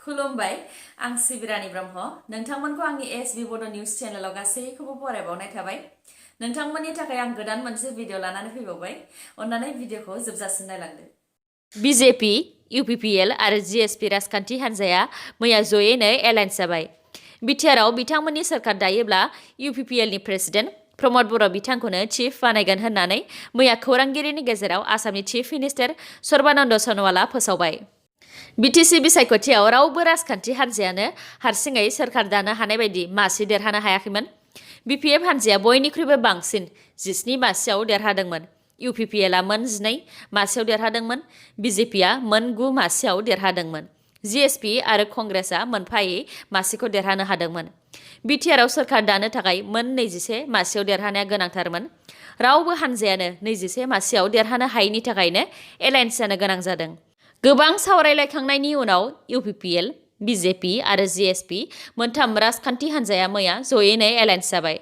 खुलुमबाय आं सिबिरानि ब्रह्म नोंथांमोनखौ आंनि एसबी बड' निउज चेनेलाव गासैखौबो बरायबावनाय थाबाय नोंथांमोननि थाखाय आं गोदान मोनसे भिडिअ लानानै फैबावबाय अन्नानै भिडिअखौ जोबजासिम नायलांदो बिजेपि इउपिपिएल आरो जिएसपि राजखान्थि हान्जाया मैया जयैनो एलायन्स जाबाय बिटिआरआव बिथांमोननि सोरखार दायोब्ला इउपिपिएलनि प्रेसिडेन्ट प्रमद बर' बिथांखौनो चिफ बानायगोन होननानै मैया खौरांगिरिनि गेजेराव आसामनि चिफ मिनिस्टार सर्बानन्द सन'वालआ फोसावबाय बिटिसि बिसायख'थियाव रावबो राजखान्थि हान्जायानो हारसिङै सोरखार दानो हानाय बायदि मासि देरहानो हायाखैमोन बिपिएफ हान्जाया बयनिख्रुइबो बांसिन 17 मासियाव देरहादोंमोन इउपिपिएलआ मोन 12 मासियाव देरहादोंमोन बिजेपिआ मोन 9 मासियाव देरहादोंमोन जिएसपि आरो कंग्रेसआ मोनफायै मासिखौ देरहानो हादोंमोन बिटिआरआव सोरखार दानो थाखाय मोन 21 मासियाव देरहानाया गोनांथारमोन रावबो हान्जायानो 21 मासियाव देरहानो हायैनि थाखायनो एलायन्स जानो गोनां जादों गोबां सावरायलायखांनायनि उनाव इउपिपिएल बिजेपि आरो जिएसपि मोनथाम राजखान्थि हान्जाया मैया जयैनो एलायन्स जाबाय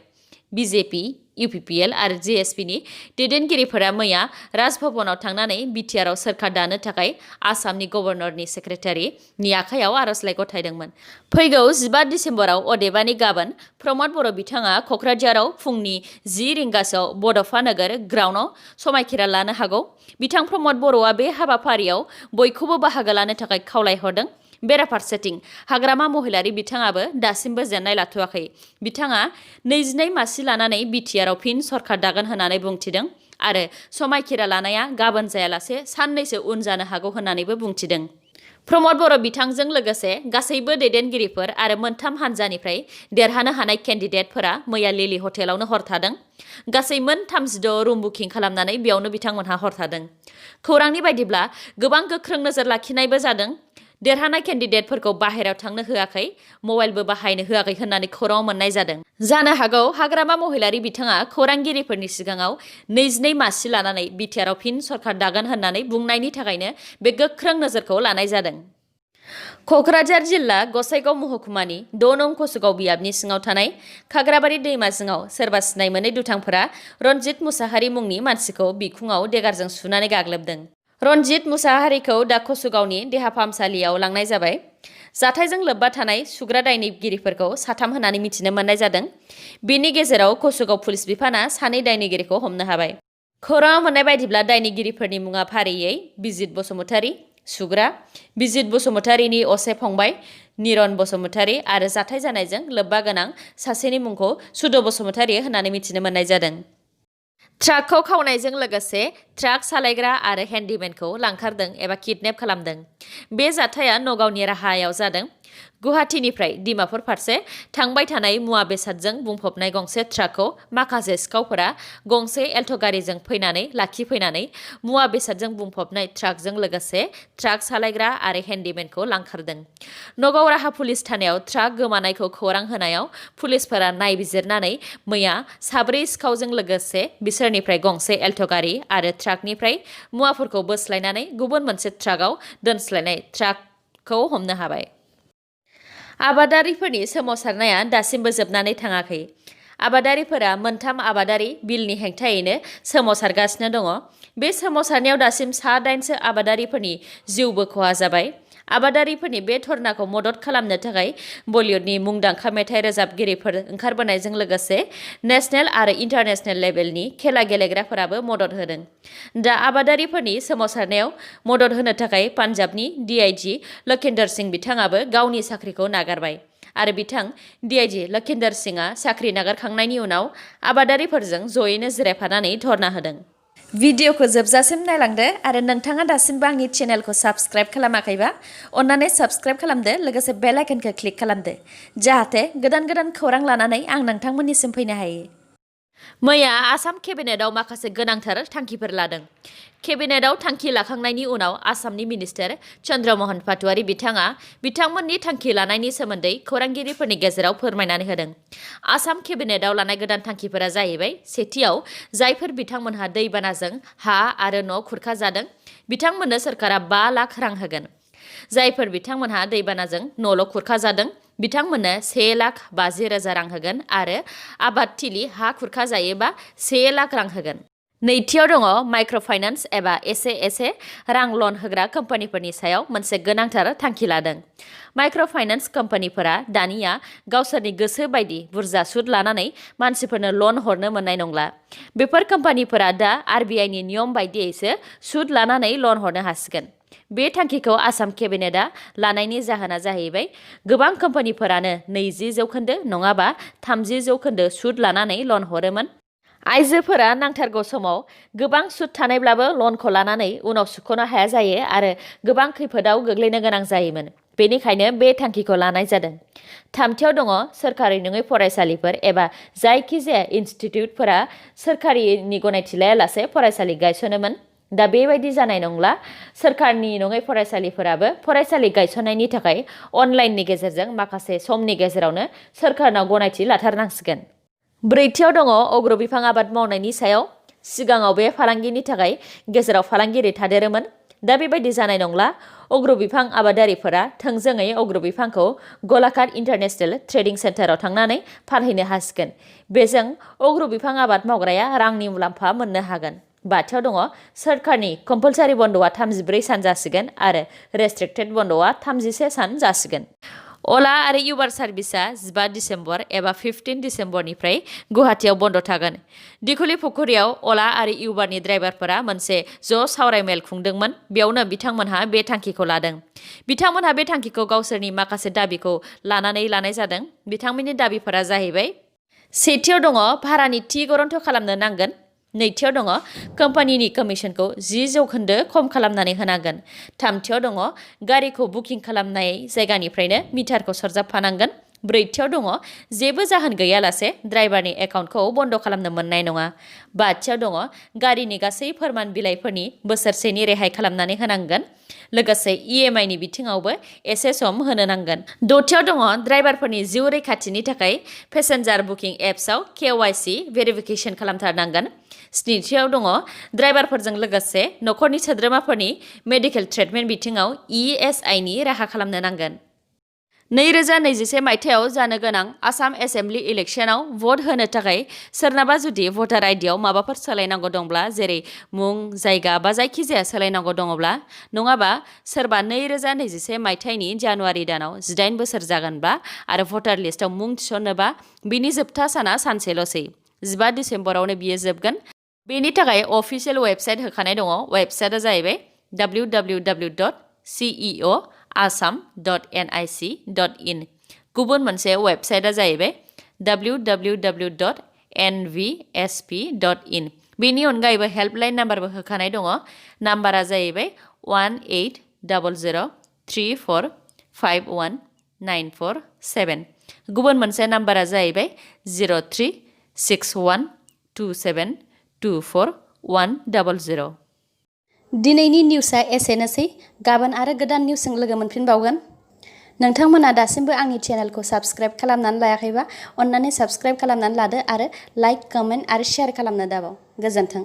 बिजेपि इउपिपिएल आरो जिएसपिनि दैदेनगिरिफोरा मैया राजभवनाव थांनानै बिटिआरआव सोरखार दानो थाखाय आसामनि गभर्नरनि सेक्रेटारिनि आखायाव आर'जलाइ गथायदोंमोन फैगौ 15 डिसेम्बराव अदेबानि गाबोन प्रमद बर' बिथाङा क'क्राझाराव फुंनि 10 रिंगासोआव बड'फा नोगोर ग्राउन्डआव समायखिरा लानो हागौ बिथां प्रमद बर'आ बे हाबाफारियाव बयखौबो बाहागो लानो थाखाय खावलायहरदों बेराफारसेथिं हाग्रामा महिलारि बिथाङाबो दासिमबो जेननाय लाथ'वाखै बिथाङा 22 मासि लानानै बिटिआरआव फिन सरखार दागोन होननानै बुंथिदों आरो समायखिरा लानाया गाबोन जायालासे साननैसो उन जानो हागौ होननानैबो बुंथिदों प्रमद बर' बिथांजों लोगोसे गासैबो दैदेनगिरिफोर आरो मोनथाम हान्जानिफ्राय देरहानो हानाय केन्डिडेटफोरा मैया लिलि हटेलावनो हर थादों गासै मोन 36 रुम बुकिं खालामनानै बेयावनो बिथांमोनहा हर थादों खौरांनि बायदिब्ला गोबां गोख्रों नोजोर लाखिनायबो जादों देरहानाय केन्डिडेटफोरखौ बाहेरायाव थांनो होआखै मबाइलबो बाहायनो होआखै होननानै खौरां मोननाय जादों जानो हागौ हाग्रामा महिलारि बिथाङा खौरांगिरिफोरनि सिगाङाव 22 मासि लानानै बिटिआरआव फिन सरखार दागोन होननानै बुंनायनि थाखायनो बे गोख्रों नोजोरखौ लानाय जादों क'क्राझार जिल्ला गसाइगाव महकुमानि 6 नं कसुगाव बियाबनि सिङाव थानाय खाग्राबारि दैमा जिङाव सोरबा सिनाय मोनै दुथांफोरा रनजित मुसाहारि मुंनि मानसिखौ बिखुङाव देगारजों सुनानै गाग्लोबदों रनजित मुसाहारिखौ दा कसुगावनि देहा फाहामसालियाव लांनाय जाबाय जाथायजों लोब्बा थानाय सुग्रा दायनिगिरिफोरखौ 3 होननानै मिथिनो मोननाय जादों बेनि गेजेराव कसुगाव पुलिस बिफाना 2 दायनिगिरिखौ हमनो हाबाय खौराङाव मोननाय बायदिब्ला दायनिगिरिफोरनि मुङा फारियै बिजित बसुमतारी सुग्रा बिजित बसुमतारीनि असे फंबाय निरन बसुमतारी आरो जाथाय जानायजों लोब्बा गोनां सासेनि मुंखौ सुद बसुमतारी होननानै मिथिनो मोननाय जादों ट्राकखौ खावनायजों लोगोसे ट्राक सालायग्रा आरो हेन्डिमेनखौ लांखारदों एबा किडनेप खालामदों बे जाथाया नगावनि राहायाव जादों गुवाहाटीनिफ्राय डिमापुर फारसे थांबाय थानाय मुवा बेसादजों बुंफबनाय गंसे ट्राकखौ माखासे सिखावफोरा गंसे एल्ट' गारिजों फैनानै लाखिफैनानै मुवा बेसादजों बुंफबनाय ट्राकजों लोगोसे ट्राक सालायग्रा आरो हेन्डिमेनखौ लांखारदों नगाव राहा पुलिस थानायाव ट्राक गोमानायखौ खौरां होनायाव पुलिसफोरा नायबिजिरनानै मैया 4 सिखावजों लोगोसे बिसोरनिफ्राय गंसे एल्ट' गारि आरो ट्राकनिफ्राय मुवाफोरखौ बोस्लायनानै गुबुन मोनसे ट्राकआव दोनस्लायनाय ट्राकखौ हमनो हाबाय आबादारिफोरनि सोमावसारनाया दासिमबो जोबनानै थाङाखै आबादारिफोरा मोनथाम आबादारि बिलनि हेंथायैनो सोमावसारगासिनो दङ बे सोमावसारनायाव दासिम 8 आबादारिफोरनि जिउबो खहा जाबाय आबादारिफोरनि बे धर्नाखौ मदद खालामनो थाखाय बलिउडनि मुंदांखा मेथाइ रोजाबगिरिफोर ओंखारबोनायजों लोगोसे नेशनेल आरो इन्टारनेशनेल लेभेलनि खेला गेलेग्राफोराबो मदद होदों दा आबादारिफोरनि सोमावसारनायाव मदद होनो थाखाय पान्जाबनि डिआइजि लखिन्दर सिंह बिथाङाबो गावनि साख्रिखौ नागारबाय आरो बिथां डिआइजि लखिन्दर सिंहआ साख्रि नागारखांनायनि उनाव आबादारिफोरजों जयैनो जिरायफानानै धर्ना होदों भिडिअखौ जोबजासिम नायलांदो आरो नोंथाङा दासिमबो आंनि चेनेलखौ साबस्क्राइब खालामाखैबा अन्नानै साबस्क्राइब खालामदो लोगोसे बेल आइकनखौ क्लिक खालामदो जाहाथे गोदान खौरां लानानै आं नोंथांमोननिसिम फैनो हायो मैया आसाम केबिनेटआव माखासे गोनांथार थांखिफोर लादों केबिनेटआव थांखि लाखांनायनि उनाव आसामनि मिनिस्टार चन्द्रमोहन पाटवारी बिथाङा बिथांमोननि थांखि लानायनि सोमोन्दै खौरांगिरिफोरनि गेजेराव फोरमायनानै होदों आसाम केबिनेटआव लानाय गोदान थांखिफोरा जाहैबाय सेथियाव जायफोर बिथांमोनहा दैबानाजों हा आरो न' खुरखा जादों बिथांमोननो सोरखारा 5 लाख रां होगोन जायफोर बिथांमोनहा दैबानाजों न'ल' खुरखा जादों बिथांमोननो 1,50,000 रां होगोन आरो आबादथिलि हा खुरखा जायोबा 1 लाख रां होगोन नैथियाव दङ माइक्र' फाइनान्स एबा एसे रां लन होग्रा कम्पानिफोरनि सायाव मोनसे गोनांथार थांखि लादों। माइक्र' फाइनान्स कम्पानिफोरा दानिया गावसोरनि गोसो बायदि बुरजा सुद लानानै मानसिफोरनो लन हरनो मोननाय नंला। बेफोर कम्पानिफोरा दा RBIनि नियम बायदियैसो सुद लानानै लन हरनो हासिगोन। बे थांखिखौ आसाम केबिनेटआ लानायनि जाहोना जाहैबाय गोबां कम्पानिफोरानो 20% नङाबा 30% सुद लानानै लन हरोमोन। आइजोफोरा नांथारगौ समाव गोबां सुद थानायब्लाबो लनखौ लानानै उनाव सुख'नो हाया जायो आरो गोबां खैफोदाव गोग्लैनो गोनां जायोमोन। बेनिखायनो बे थांखिखौ लानाय जादों। थामथियाव दङ सोरखारि नङै फरायसालिफोर एबा जायखिजाया इनस्टिट्युटफोरा सोरखारिनि गनायथि लायालासे फरायसालि गायसनोमोन। दा बेबायदि जानाय नंला। सोरखारनि नङै फरायसालिफोराबो फरायसालि गायसननायनि थाखाय अनलाइननि गेजेरजों माखासे समनि गेजेरावनो सोरखारनाव गनायथि लाथारनांसिगोन। ब्रैथियाव दङ अग्रु बिफां आबाद मावनायनि सायाव। सिगाङाव बे फालांगिनि थाखाय गेजेराव फालांगिरि थादेरोमोन। दा बेबायदि जानाय नंला। अग्रु बिफां आबादारिफोरा थोंजोङै अग्रु बिफांखौ गलाघाट इन्टारनेशनेल ट्रेडिं सेन्टाराव थांनानै फानहैनो हासिगोन। बेजों अग्रु बिफां आबाद मावग्राया रांनि मुलाम्फा मोननो हागोन। बाथियाव दङ सोरखारनि कम्पालसारि बन्द'आ 34 सान जासिगोन आरो रेस्ट्रिक्टेड बन्द'आ 31 सान जासिगोन। अला आरो उबार सार्भिसआ 15 दिसेम्बर एबा 15 दिसेम्बरनिफ्राय गुवाहाटीआव बन्द थागोन। दिघुली पुखुरियाव अला आरो उबारनि ड्राइभारफोरा मोनसे ज' सावरायमेल खुंदोंमोन। बेयावनो बिथांमोनहा बे थांखिखौ लादों। बिथांमोनहा बे थांखिखौ गावसोरनि माखासे दाबिखौ लानानै लानाय जादों। बिथांमोननि दाबिफोरा जाहैबाय सेथियाव दङ भारानि थि गरन्थ खालामनो नांगोन। नैथियाव दङ कम्पानिनि कमिसनखौ 10% खम खालामनानै होनांगोन। थामथियाव दङ गारिखौ बुकिं खालामनाय जायगानिफ्रायनो मिटारखौ सरजाबफानांगोन। ब्रैथियाव दङ जेबो जाहोन गैयालासे ड्राइभारनि एकाउन्टखौ बन्द खालामनो मोननाय नङा। बाथियाव दङ गारिनि गासै फोरमान बिलाइफोरनि बोसोरसेनि रेहाय खालामनानै होनांगोन। लोगोसे EMIनि बिथिङावबो एसे सम होनो नांगोन। दथियाव दङ ड्राइभारफोरनि जिउ रैखाथिनि थाखाय पेसेन्जार बुकिं एप्सआव KYC भेरिफिकेसन खालामथारनांगोन। स्निथियाव दङ ड्राइभारफोरजों लोगोसे नखरनि सोद्रोमाफोरनि मेडिकेल ट्रिटमेन्ट बिथिङाव ESIनि राहा खालामनो नांगोन। 2021 मायथाइयाव जानो गोनां आसाम एसेम्बलि इलेक्शनाव भट होनो थाखाय सोरनाबा जुदि भटार आइडियाव माबाफोर सोलायनांगौ दंब्ला जेरै मुं, जायगा बा जायखिजाया सोलायनांगौ दङब्ला नङाबा सोरबा 2021 मायथाइनि जानुवारि दानाव 18 बोसोर जागोनबा आरो भटार लिस्टआव मुं थिसननोबा बिनि जोबथा साना सानसेल'सै। 15 दिसेम्बरावनो बियो जोबगोन। बेनि थाखाय अफिसियेल वेबसाइट होखानाय दङ। वेबसाइटआ जाहैबाय www.ceoasam.nic.in। गुबुन मोनसे वेबसाइटआ जाहैबाय www.nvsp.in। बेनि अनगायैबो हेल्पलाइन नाम्बारबो होखानाय दङ। नाम्बारा जाहैबाय 180034519447। गुबुन मोनसे नाम्बारा जाहैबाय 0361272410। दिनैनि निउसआ एसेनोसै। गाबोन आरो गोदान निउसजों लोगो मोनफिनबावगोन। नोंथांमोना दासिमबो आंनि चेनेलखौ साबस्क्राइब खालामनानै लायाखैबा अन्नानै साबस्क्राइब खालामनानै लादो आरो लाइक, कमेन्ट आरो शेयार खालामनो दाबाव। गोजोन्थों।